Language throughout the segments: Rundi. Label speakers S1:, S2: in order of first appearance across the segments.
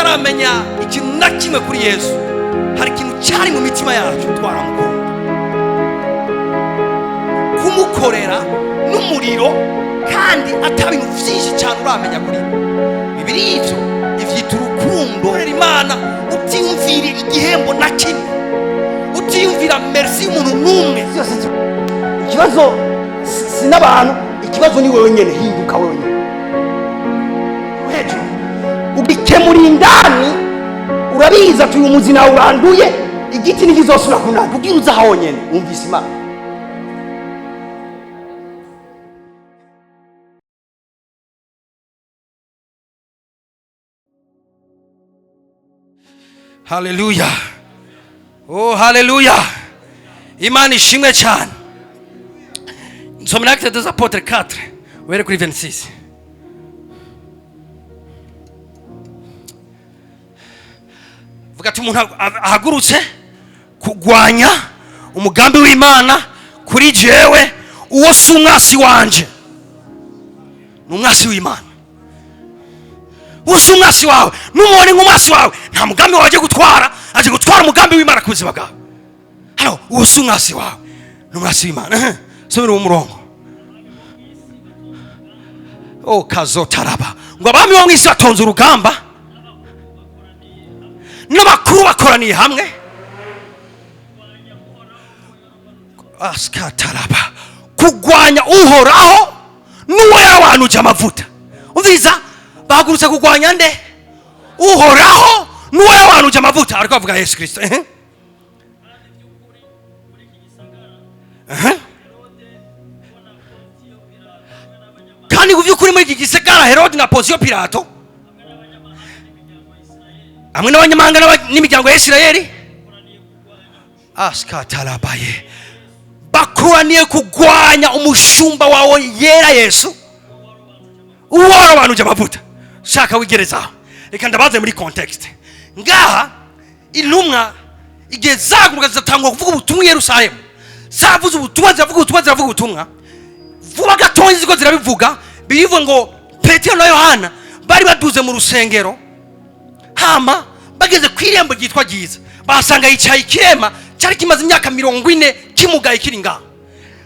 S1: Tutaramenya ikintu na kimwe kuri Yesu, hari ikintu cyari mu mitima yacu, twaramukunda. Kumukorera n'umuriro kandi ata bintu byinshi cyane uramenya kuri we. Bibiri ivyo ivyita urukundo. Korera Imana utiyumvira igihembo na kimwe, utiyumvira merci y'umuntu n'umwe.
S2: Byose ikibazo si n'abantu, ikibazo ni wewe nyene. Hinduka wewe nyene hejuru, ugikemura indani. Urabizi ati uyu muzi nawe uranduye, igiti ntikizosubira kunanda. Ubwira uza honyene wumvise Imana.
S1: Haleluya! Oh, haleluya! Imana ishimwe cyane. Nsomera Actes des Apôtres 4, uhere kuri 26. Vuga ati umuntu ahagurutse kugwanya umugambi w'Imana kuri jewe, uwo si umwasi wanje, ni umwasi w'Imana. Uwo si umwasi wawe, numubone nk'umwasi wawe, nta mugambi wawe aje gutwara, aje gutwara umugambi w'Imana ku buzima bwawe. Hano uwo si umwasi wawe, ni umwasi w'Imana. Subira uwo murongo. O kazotaraba ngo abami bo mu isi batonze urugamba, n'abakuru bakoraniye hamwe, askataraba, kugwanya Uhoraho n'uwo yarobanuje amavuta. Umviriza, bahagurutse kugwanya nde? Uhoraho n'uwo yarobanuje amavuta. Ariko bavuga Yesu Kristo. Ehe. Ehe. Kandi mu by'ukuri muri iki gisagara Herodi na Ponsiyo Pilato hamwe n'abanyamahanga n'imiryango ya Isirayeli, askatarabaye, bakoraniye kugwanya umushumba wawe yera Yesu, uwo warobanuje amavuta. Shaka wigerezaho, reka ndabaze muri context ngaha. Intumwa igihe zahaguruka zigatangura kuvuga ubutumwa i Yerusalemu, zavuze ubutumwa, ziravuga ubutumwa, ziravuga ubutumwa vuba gatoya, ziko zirabivuga, birivuga ngo Petero na Yohana bari baduze mu rusengero, hama bageze ku irembo ryitwa Ryiza, basanga yicaye ikirema cyari kimaze imyaka 40 kimugaye kiri ngaho.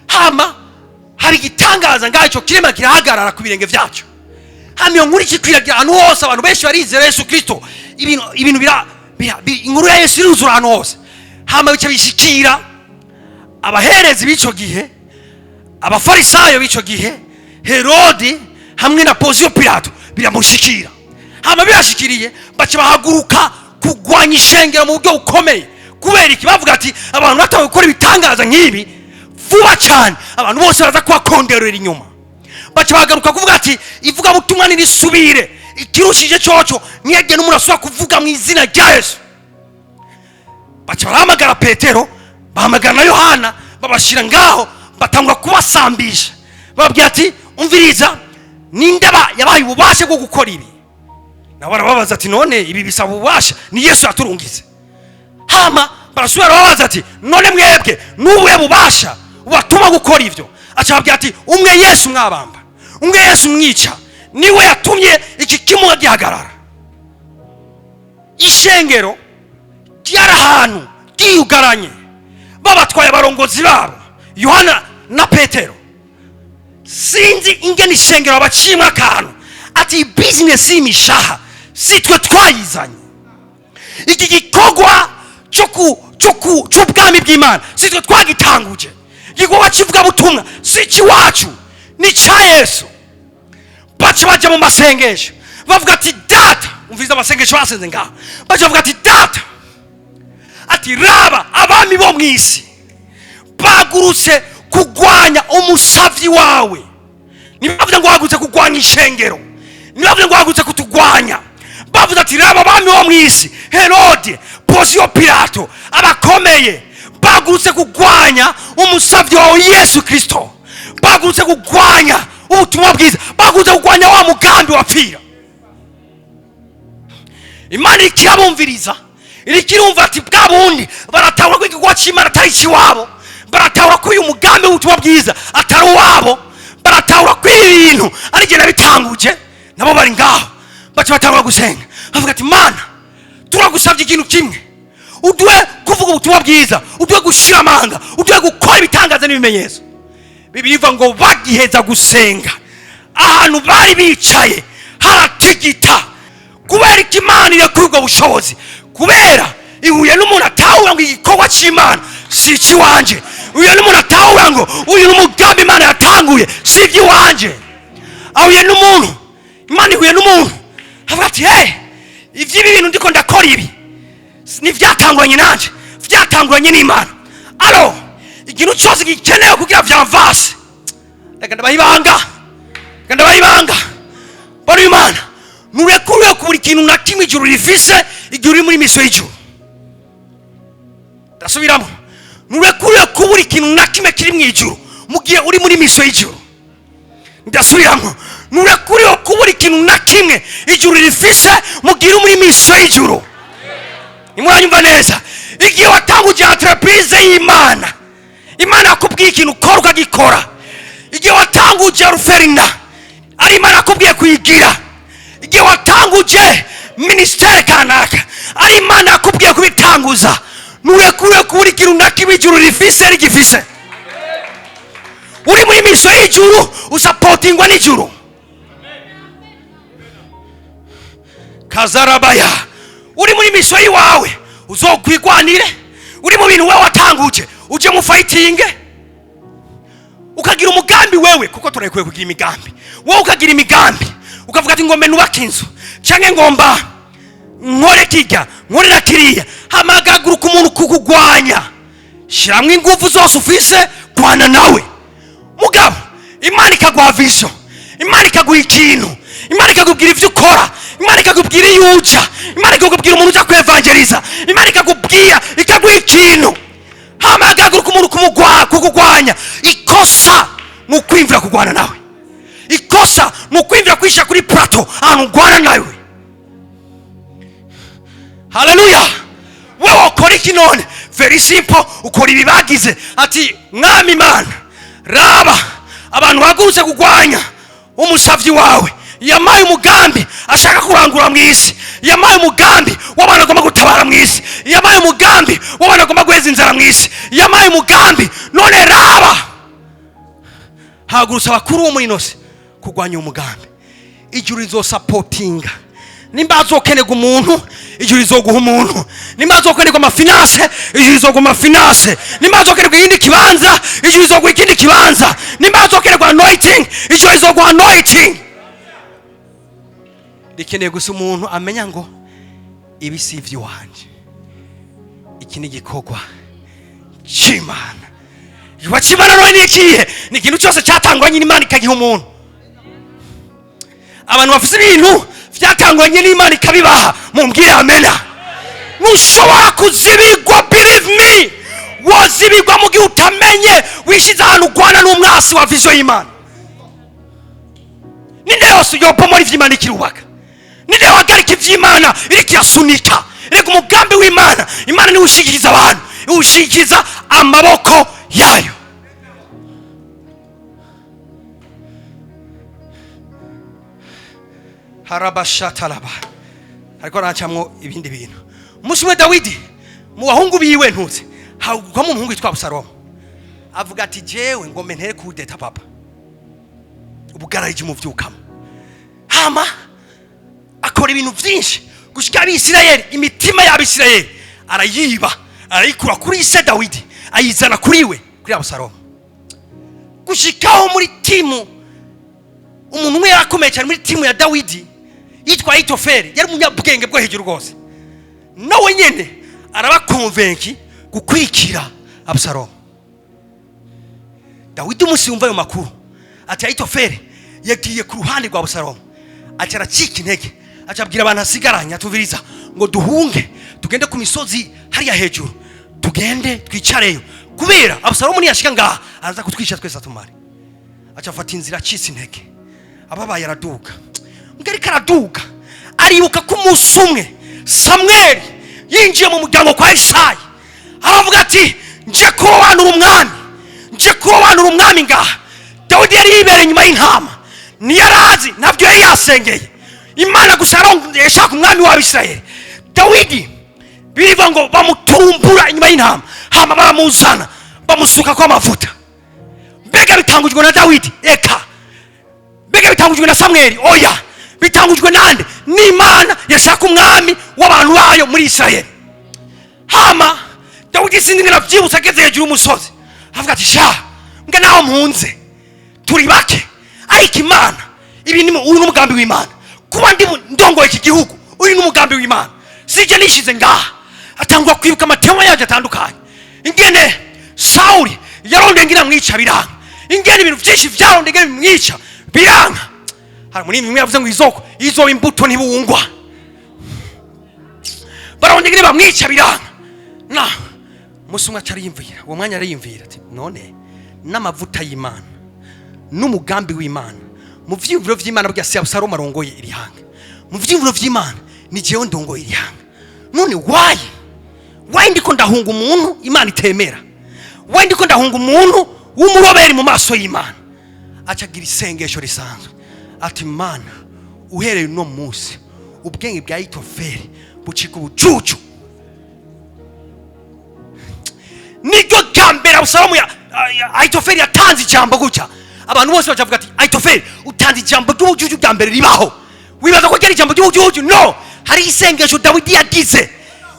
S1: Hama hari igitangaza ngaho, icyo kirema kirahagarara ku birenge byacyo. Hama iyo nkuru ikikwiragira ahantu hose, abantu benshi barizera Yesu Kristo. Ibintu inkuru ya Yesu iruzura ahantu hose. Hama bica bishikira abaherezi b'icyo gihe, abafarisayo b'icyo gihe, Herodi hamwe na Ponsiyo Pilato, biramushikira. Hama birashikiriye, baca bahaguruka kugwanya ishengero mu buryo bukomeye. Kubera iki? Bavuga ati abantu batawe gukora ibitangaza nk'ibi vuba cyane, abantu bose baraza kubakonderera inyuma. Baca bagaruka kuvuga ati ivugabutumwa nirisubire, ikirushije coco ntiyagende n'umuntu asubira kuvuga mu izina rya Yesu. Baca barahamagara Petero, bahamagara na Yohana, babashyira ngaho, batangura kubasambisha. Bababwira ati umviriza, ninde yabaye ububasha bwo gukora ibi? Nabo barababaza ati none ibi bisaba ububasha? Ni Yesu yaturungize. Hama barasubira barababaza ati none mwebwe n'ubuhe bubasha bubatuma gukora ivyo? Aca ababwira ati umwe Yesu mwabamba, umwe Yesu mwica, niwe yatumye iki kimuga gihagarara. Ishengero ryari ahantu ryiyugaranye, babatwaye abarongozi babo Yohana na Petero. Sinzi ingene ishengero babaciyemwo akantu ati business y'imishaha si twe twayizanye, iki gikorwa c'ubwami bw'Imana si twe twagitanguje, igikorwa c'ivugabutumwa si icy'iwacu, ni icya Yesu. Baca baja mu masengesho, bavuga ati data, umviriza amasengesho basenze ngaho. Baca bavuga ati data, ati raba abami bo mw'isi bagurutse kugwanya umusavyi wawe. Ntibavuze ngo bahagurutse kugwanya ishengero, ntibavuze ngo bahagurutse kutugwanya, bavuze ati raba abami bo mw'isi, Herode, Ponsiyo Pilato, abakomeye bagurutse kugwanya umusavyi wawe Yesu Kristo, bagurutse kugwanya ubutumwa bwiza, bagurutse kugwanya wa mugambi wapfira. Imana ikirabumviriza, irikirumva ati bwa bundi baratahura ko igikorwa c'Imana atari icy'iwabo, baratahura ko uyu mugambi w'ubutumwa bwiza atari uwabo, baratahura ko ibi bintu ari jye nabitanguje. Nabo bari ngaho, baca batangura gusenga, bavuga ati Mana, Turagusabye ikintu kimwe: uduhe kuvuga ubutumwa bwiza, uduhe gushira amanga, uduhe gukora ibitangaza n'ibimenyetso. Bibiliya ivuga ngo bagiheza gusenga, ahantu bari bicaye haratigita. Kubera ko Imana irekura ubwo bushobozi, kubera ihuye n'umuntu atahura ngo igikorwa cy'Imana si icy'iwanje. Uyu n'umuntu atahura ngo uyu ni umugambi Imana yatanguye, si iby'iwanje. Ahuye n'umuntu, Imana ihuye n'umuntu avuga ati: "Hey, iby'ibi bintu ndiko ndakora, ibi ntibyatanguranye nanje, byatanguranye n'Imana. Alors ikintu cyose gikenewe kugira vyamvase, reka ndabaha ibanga, reka ndabaha ibanga." Bano Imana, nturekuriwe kubura ikintu na kimwe ijuru rifise igihe uri muri mission y'ijuru. Ndasubiramo: nturekuriwe kubura ikintu na kimwe kiri mu ijuru mu gihe uri muri mission y'ijuru. Ndasubiramo: nturekuriwe kubura ikintu na kimwe ijuru rifise mu gihe uri muri mission y'ijuru. Nimuranyumva neza? Igihe watanguje entreprise y'Imana, Imana yakubwiye ikintu ukora ukagikora. Igihe watanguje orphelinat, ari Imana yakubwiye kuyigira. Igihe watanguje ministère kanaka, ari Imana yakubwiye kubitanguza, nturekuriwe kubura ikintu na kimwe ijuru rifise rigifise. Uri muri mission y'ijuru, usupportingwa n'ijuru. Kazarabaya. Uri muri mission y'iwawe, uzokwigwanire. Uri mu bintu wewe watanguje, uje mu fighting, ukagira umugambi wewe, kuko turakwiye kugira imigambi. Wowe ukagira imigambi, ukavuga ati: "Ngombe nubake inzu, canke ngomba nkore kirya, nkorera kiriya." Hamagaguruka umuntu kukugwanya, shiramwo ingufu zose ufise, kwana nawe. Mugabo Imana ikaguha vision, Imana ikaguha ikintu, Imana ikakubwira ibyo ukora, Imana ikakubwira iyo uja, Imana ikakubwira umuntu uja kwevangeliza, Imana ikakubwira, ikaguha ikintu, hamagaguruka umuntu kukugwanya. Ikosa ni ukwimvira kugwana nawe. Ikosa ni ukwimvira kwishyira kuri plateau ahantu ugwana nawe. Haleluya! Wewe ukora iki none? Very simple. Ukora ibi bagize ati: "Mwami Imana, raba abantu bahagurutse kugwanya umusavyi wawe yamaye umugambi ashaka kurangura mu isi, yamaye umugambi w'abantu agomba gutabara mu isi, yamaye umugambi w'abantu agomba guheza inzara mu isi, yamaye umugambi. None raba hagurutse abakuru bo muri ino si kurwanya uwo mugambi." Ijuru rizosupportinga. Nimba hazokenerwa umuntu, ijuru rizoguha umuntu. Nimba hazokenerwa amafinances, ijuru rizoguha amafinances. Nimba hazokenerwa ikindi kibanza, ijuru rizoguha ikindi kibanza. Nimba hazokenerwa anointing, ijuru rizoguha anointing. Rikeneye gusa umuntu amenya ngo ibi si iby'iwanjye, iki ni igikorwa cy'Imana. Igikorwa cy'Imana none ni ikihe? Ni ikintu cyose cyatangwanye n'Imana ikagiha umuntu. Abantu bafite ibintu byatangwanye n'Imana ikabibaha, mumbwire amena. Ntushobora kuzibigwa. Believe me, wozibigwa mu gihe utamenye, wishyize ahantu urwana n'umwasi wa vision y'Imana. Ninde yose yobomora ivy'Imana ikirubaka? Ninde wahagarika ivy'Imana iriko irasunika? Reka umugambi w'Imana, Imana niwe ushigikiriza abantu, iwushigikiriza amaboko yayo. Harabashataraba ariko arancamwo ibindi bintu. Umunsi umwe Dawidi, mu bahungu biwe ntuze hagwamo umuhungu witwa Abusalomu, avuga ati: "Jewe ngombe ntere coup d'état papa." Ubugarariji muvyukamo, hama akora ibintu byinshi gushika Abisirayeli, imitima y'Abisirayeli arayiba, arayikura kuri se Dawidi, ayizana kuri we, kuri Abusalomu. Gushikaho muri team, umuntu umwe yarakomeye cyane muri team ya Dawidi yitwa Ahitofeli, yari umunyabwenge bwo hejuru rwose, nawe nyene arabaconvainca gukurikira Abusalomu. Dawidi umunsi yumva ayo makuru ati Ahitofeli yagiye ku ruhande rwa Abusalomu, aca aracika intege, aca abwira abantu asigaranye atuviriza ngo duhunge, tugende ku misozi hariya hejuru, tugende twicareyo, kubera Abusalomu niyashika ngaha araza kutwica twese atumare. Aca afata inzira acitse intege, ababaye, araduga. Mbwa ariko araduga, aribuka ko umunsi umwe Samweli yinjiye mu muryango kwa Isayi, aravuga ati: "Nje kurobanura umwami, nje kurobanura umwami ngaha." Dawidi yari yibereye inyuma y'intama, ntiyarazi, ntabyo yari yasengeye Imana, gusa yashaka umwami w'Abisirayeli. Dawidi biriva ngo bamutumbura inyuma y'intama, hama baramuzana, bamusukako amavuta. Mbega bitangujwe na Dawidi? Eka. Mbega bitangujwe na Samweli? Oya. Bitangujwe nande? N'Imana yashaka umwami w'abantu bayo muri Isirayeli. Hama Dawidi, sinzi ngena byibutse, ageze hejuru y'umusozi avuga ati: "Sha, mbwa naho mpunze turi bake, ariko Imana ibi ni uyu ni umugambi w'Imana kuba ndi ndongoye iki gihugu, uyu ni umugambi w'Imana, sijye nishize ngaha." Atangwa kwibuka amatema yaje atandukanye, ingene Sawuli yarondeye ngira mwica biranga, ingene ibintu byinshi byarondeye ingene bimwica biranga. Hari muri imwe yavuze ngo izoko izoba imbuto ntibungwa, barondeye ingene bamwica biranga. Na umunsi umwe aca ariyumvira, uwo mwanya ariyumvira ati: "None n'amavuta y'Imana n'umugambi w'Imana, mu vyiyumviro vy'Imana burya si Abusalomu arongoye iri hanga, mu vyiyumviro vy'Imana ni jewe ndongoye iri hanga. None why ndiko ndahunga umuntu Imana itemera? Why ndiko ndahunga umuntu w'umuroberi mu maso y'Imana?" Acagira isengesho risanzwe ati: "Mana, uhereye uno munsi ubwenge bwa Ahitofeli bucika ubucucu." Niryo rya mbere Abusalomu ya Ahitofeli yatanze ijambo gutya, abantu bose bacavuga ati: "Ahitofeli, utanze ijambo ry'ubujuju bwa mbere ribaho." Wibaza ko ryari ijambo ry'ubujuju? No, hari isengesho Dawidi yagize.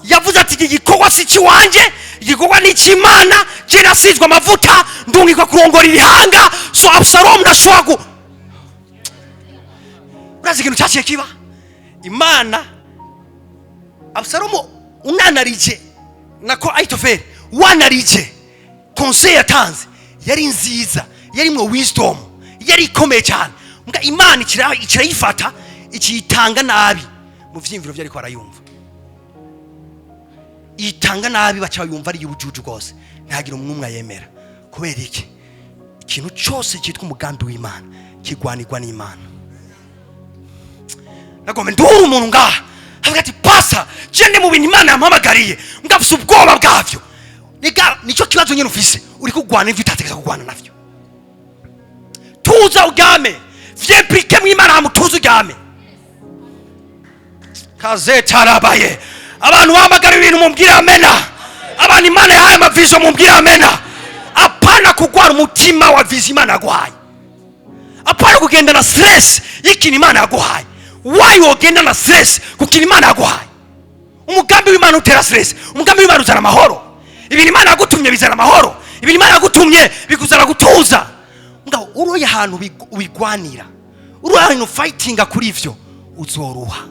S1: Yavuze ati: "Iki gikorwa si ikiwanje, igikorwa ni icy'Imana. Je nasizwe amavuta, ndungikwa kurongora irihanga, so Abusalomu ntashobora gu." Urazi ikintu cyaciye kiba? Imana, Abusalomu unanarije, nako Ahitofeli wanarije, conseil yatanze yari nziza, yarimwo wisdom, yari ikomeye cyane. Mbwa Imana ikirayifata, ikiyitanga nabi mu vyiyumviro vyariko arayumva, itanga nabi, baca bayumva ari ubujuju rwose, ntagira umwumwe yemera. Kubera iki? Ikintu cyose cyitwa umugambi w'Imana kigwanirwa n'Imana. Nagombe ndura umuntu ngaha avuga ati: "Pasa, je ndi mu bintu Imana yampamagariye, ngafise ubwoba bwavyo." Niga nicyo kibazo nyine ufise, uri kugwana ivyo utategereza kugwana navyo. Tuza uryame, vyimplique mu Imana, hama utuze uryame. Kazetarabaye abantu bahamagara ibintu, mumbwire amena. Abantu Imana yahaye amavision, mumbwire amena. Apana kugwara umutima wa vision Imana yaguhaye, apana kugenda na stress y'ikintu Imana yaguhaye. Why wogenda na stress ku kintu Imana yaguhaye? Umugambi w'Imana utera stress? Umugambi w'Imana uzana amahoro. Ibintu Imana yagutumye bizana amahoro. Ibintu Imana yagutumye bikuzana gutuza. Ngabo uroye ahantu ubigwanira, uroye ahantu fightinga kuri ivyo, uzoruha,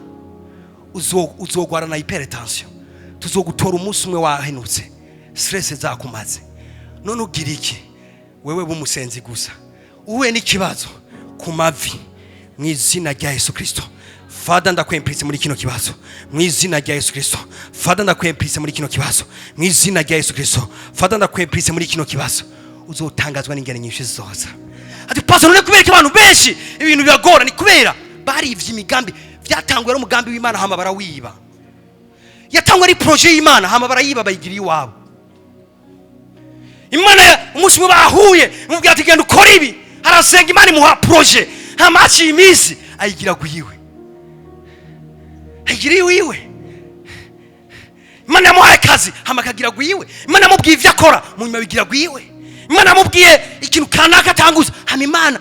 S1: uzogwara na hypertension, tuzogutora umunsi umwe wahenutse, stress zakumaze. None ugira iki wewe b'umusenzi gusa uhuye n'ikibazo ku mavi? Mu izina rya Yesu Kristo, Father, ndakwempiritse muri kino kibazo. Mu izina rya Yesu Kristo, Father, ndakwempiritse muri kino kibazo. Mu izina rya Yesu Kristo, Father, ndakwempiritse muri kino kibazo. Uzotangazwa n'ingene nyinshi zizoza. Ati: "Pastor, none kubera ko abantu benshi ibintu bibagora?" Ni kubera barivye imigambi. Vyatanguye ari umugambi w'Imana, hama barawiba. Yatangwa ari projet y'Imana, hama barayiba, bayigira iwabo. Imana umunsi umwe bahuye, imubwira ati: "Genda ukora ibi." Arasenga, Imana imuha projet, hama haciye iminsi ayigira gwiwe, ayigira iwiwe. Imana yamuhaye akazi, hama akagira gwiwe. Imana yamubwiye ivyo akora, mu nyuma bigira gwiwe. Imana yamubwiye ikintu kanaka atanguza, hama Imana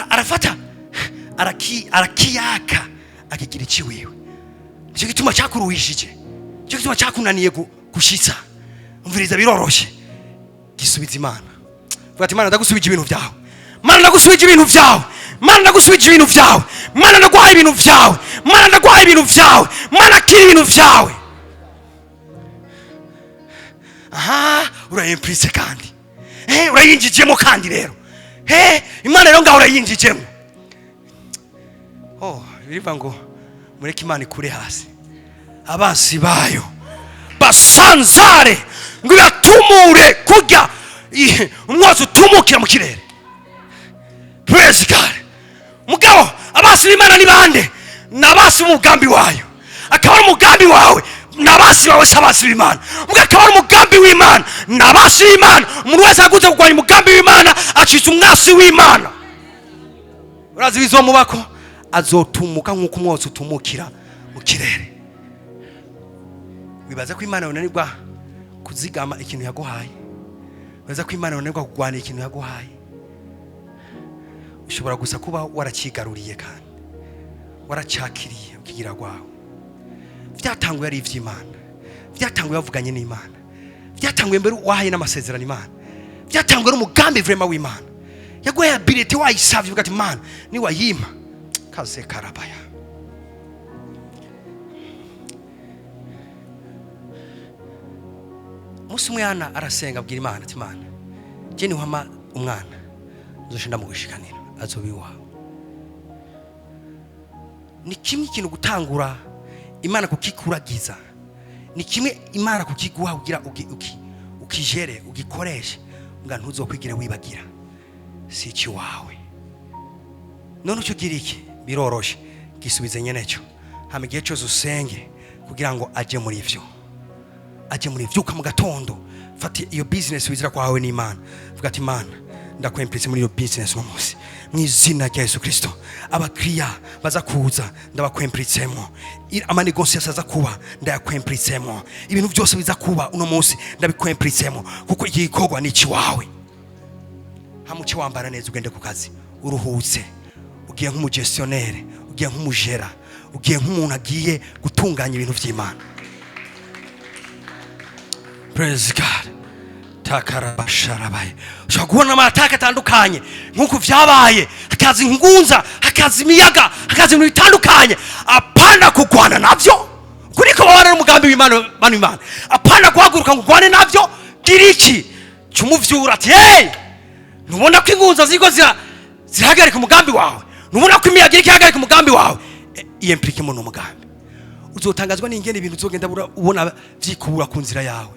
S1: arafata arakiyaka, akigira ikiwiwe. Nicyo gituma cyakuruhishije, nicyo gituma cyakunaniye gushitsa. Umviriza, biroroshe: gisubiza Imana. Vuga ati: "Imana, ndagusubije ibintu byawe. Mana, ndagusubije ibintu byawe. Mana, ndagusubije ibintu byawe. Mana, ndaguhaye ibintu byawe. Mana, ndaguhaye ibintu byawe. Mana, akira ibintu byawe." Aha urayimplice kandi urayinjijemo kandi rero Imana rero ngaho urayinjijemo. Oh, birivuga ngo mureke Imana ikure hasi abansi bayo basanzare, ngo ibatumure kurya umwotsi utumukira mu kirere. Praise God. Mugabo abasi b'Imana ni bande? Ni abasi b'umugambi wayo. Akaba ari umugambi wawe, ni abasi bawe, si abasi b'Imana. Mugabo akaba ari umugambi w'Imana, ni abasi b'Imana. Umuntu wese aguze kurwanya umugambi w'Imana acitse umwasi w'Imana. Urazi bizomubako? Azotumuka nk'uko umwotsi utumukira mu kirere. Wibaza ko Imana yonanirwa kuzigama ikintu yaguhaye? Wibaza ko Imana yonanirwa kugwanira ikintu yaguhaye? Ushobora gusa kuba warakigaruriye kandi waracakiriye ukigira rwawe. Byatanguye ari iby'Imana, byatanguye bavuganye n'Imana, byatanguye mbere wahaye n'amasezerano Imana, byatanguye n'umugambi vraiment w'Imana yaguhaye ability, wayisavye uvuga ati: "Imana niwayima kaze karabaya." Umunsi umwe Hana arasenga, abwira Imana ati: "Imana, je niwampa umwana nzoca ndamugushikanira, azoba iwawe." Ni kimwe ikintu gutangura Imana kukikuragiza, ni kimwe Imana kukiguha kugira ukijere, ugikoreshe, nga ntuzokwigire wibagira si ikiwawe. None ucyo ugira iki? Biroroshe, gisubize nyenecyo, hama igihe cyose usenge kugira ngo aje muri ivyo, aje muri vyuka mu gatondo, fata iyo business wizira kwawe n'Imana, vuga ati: "Imana, ndakwemplitse muri iyo business uno munsi mu izina rya Yesu Kristo. Abakiriya baza kuza ndabakwemplitsemo, ama négociations aza kuba ndayakwemplitsemo, ibintu byose biza kuba uno munsi ndabikwemplitsemo, kuko iki gikorwa ni ikiwawe." Hamuce wambara neza, ugende ku kazi uruhutse, ugiye nk'umu gestionnaire, ugiye nk'umujera, ugiye nk'umuntu agiye gutunganya ibintu by'Imana. Praise God. Takarabasharabaye. Ushobora kubona ama attaques atandukanye nk'uko vyabaye, hakaza ingunza, hakaza imiyaga, hakaza ibintu bitandukanye. Apana kugwana navyo, kuriko babana n'umugambi w'Imana, bano Imana. Apana guhaguruka ngo ugwane navyo. Gira iki? Cumuvyura ati: "Hey, ntubona ko ingunza ziriko zirahagarika umugambi wawe? Ntubona ko imiyaga iriko ihagarika umugambi wawe?" Iyimplique mu umugambi. Uzotangazwa n'ingene ibintu uzogenda ubona vyikubura ku nzira yawe,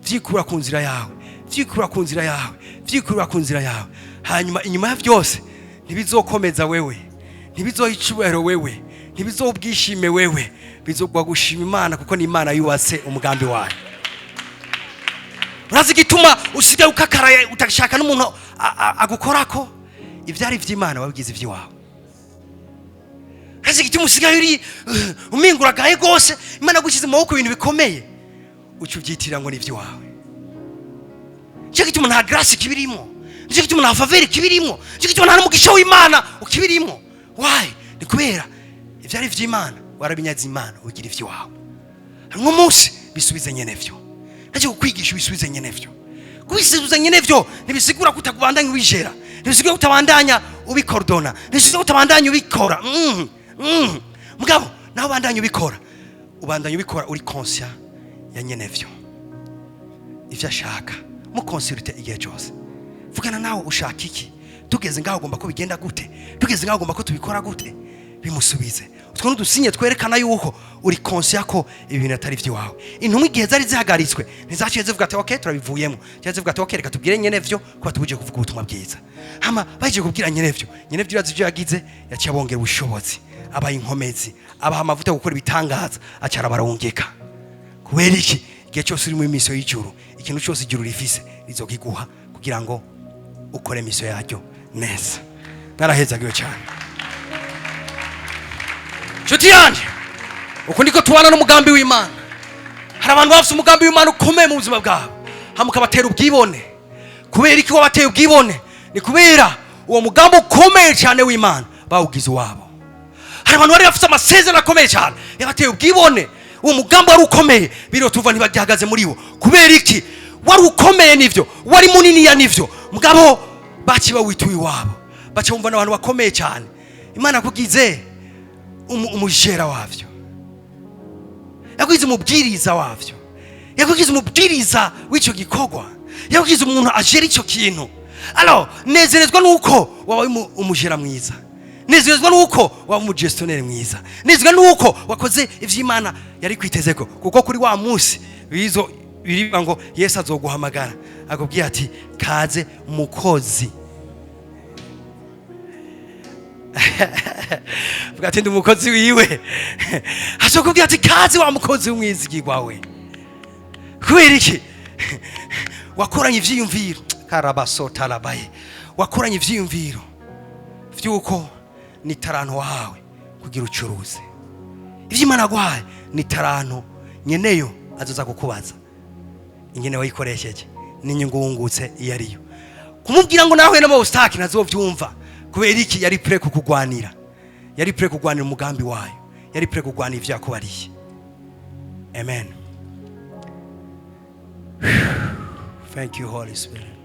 S1: vyikura ku nzira yawe, vyikura ku nzira yawe, vyikura ku nzira yawe. Hanyuma inyuma ya byose, ntibizokomeza wewe, ntibizoha icubahiro wewe, ntibizoha ubwishime wewe, bizogwa gushima Imana, kuko ni Imana yubatse umugambi wayo. Urazi igituma usigaye ukakaraye, utashaka n'umuntu agukorako? Ivyari ivy'Imana wabigize ivy'iwawe. Urazi igituma usigaye uri uminguragaye rwose? Imana yagushyize mu maboko ibintu bikomeye, uca ubyitirira ngo ni ivy'iwawe. Nicyo gituma nta grâce kibirimo, nicyo gituma nta faveur kibirimo, nicyo gituma nta n'umugisha w'Imana ukibirimo. Why? Ni kubera ivyari ivy'Imana warabinyaze Imana, ubigira ivy'iwawe. Hari umunsi bisubize nyene vyo. Ntacyo kukwigisha, ubisubize nyene vyo. Kubisubiza nyene vyo ntibisigura ko utabandanya ubijera, ntibisigura ko utabandanya ubikordona, ntibisigura ko utabandanya ubikora. Mugabo nawe ubandanya ubikora, ubandanya ubikora uri conscient ya nyene vyo, ivyo ashaka. Mu consulte igihe cyose, vugana nawe: "Ushaka iki? Tugeze ngaho ugomba ko bigenda gute? Tugeze ngaho ugomba ko tubikora gute?" Bimusubize. Utwo n'udusinye twerekana yuko uri conscient ko ibintu atari iby'iwawe. Intumwa igihe zari zihagaritswe, ntizaciye zivuga ati: "Okay, turabivuyemo." Cyangwa zivuga ati: "Okay, reka tubwire nyene vyo ko batubujije kuvuga ubutumwa bwiza." Hama bagiye kubwira nyene vyo, nyene vyo urazi ibyo yagize? Yaciye abongera ubushobozi, abaha inkomezi, abaha amavuta yo gukora ibitangaza, aca arabarungika. Kubera iki? Igihe cyose uri muri mission y'ijuru, ikintu cyose ijuru rifise rizokiguha kugira ngo ukore mission yaryo neza. Mwarahezagiwe cyane, nshuti yanjye. Uku niko tubana n'umugambi w'Imana. Hari abantu bafite umugambi w'Imana ukomeye mu buzima bwabo, hama ukabatera ubwibone. Kubera iki wabateye ubwibone? Ni kubera uwo mugambi ukomeye cyane w'Imana bawugize uwabo. Hari abantu bari bafite amasezerano akomeye cyane, yabateye ubwibone. Uwo mugambi wari ukomeye, biriho tuva ntibagihagaze muri wo. Kubera iki? Wari ukomeye nivyo, wari muniniya nivyo, mugabo baci bawituye iwabo, baca bumva n'abantu bakomeye cyane. Imana yakugize umujera wavyo, yakugize umubwiriza wavyo, yakugize umubwiriza w'icyo gikorwa, yakugize umuntu ajera icyo kintu. Alors nezerezwa nuko wabaye umujera mwiza, nezerezwa nuko waba umu gestionnaire mwiza, nezerezwa nuko wakoze ivy'Imana yari kwitezeko, kuko kuri wa munsi bizo birivuga ngo Yesu azoguhamagara akubwira ati: "Kaze mukozi." Vuga ati: "Ndi umukozi wiwe." Azokubwira ati: "Kaze wa mukozi w'umwizigirwa we." Kubera iki? Wakoranye ivyiyumviro karabasotarabaye, wakoranye ivyiyumviro vy'uko ni taranto wahawe kugira ucuruze. Ivyo Imana yaguhaye ni taranto, nyeneyo Azoza kukubaza ingene wayikoresheje n'inyungu wungutse iyo ariyo. Kumubwira ngo nahuye n'ama obstacle, ntazovyumva. Kubera iki? Yari prêt kukugwanira, yari prêt kugwanira umugambi wayo, yari prêt kugwanira ivyo yakubariye. Amen. Thank you, Holy Spirit.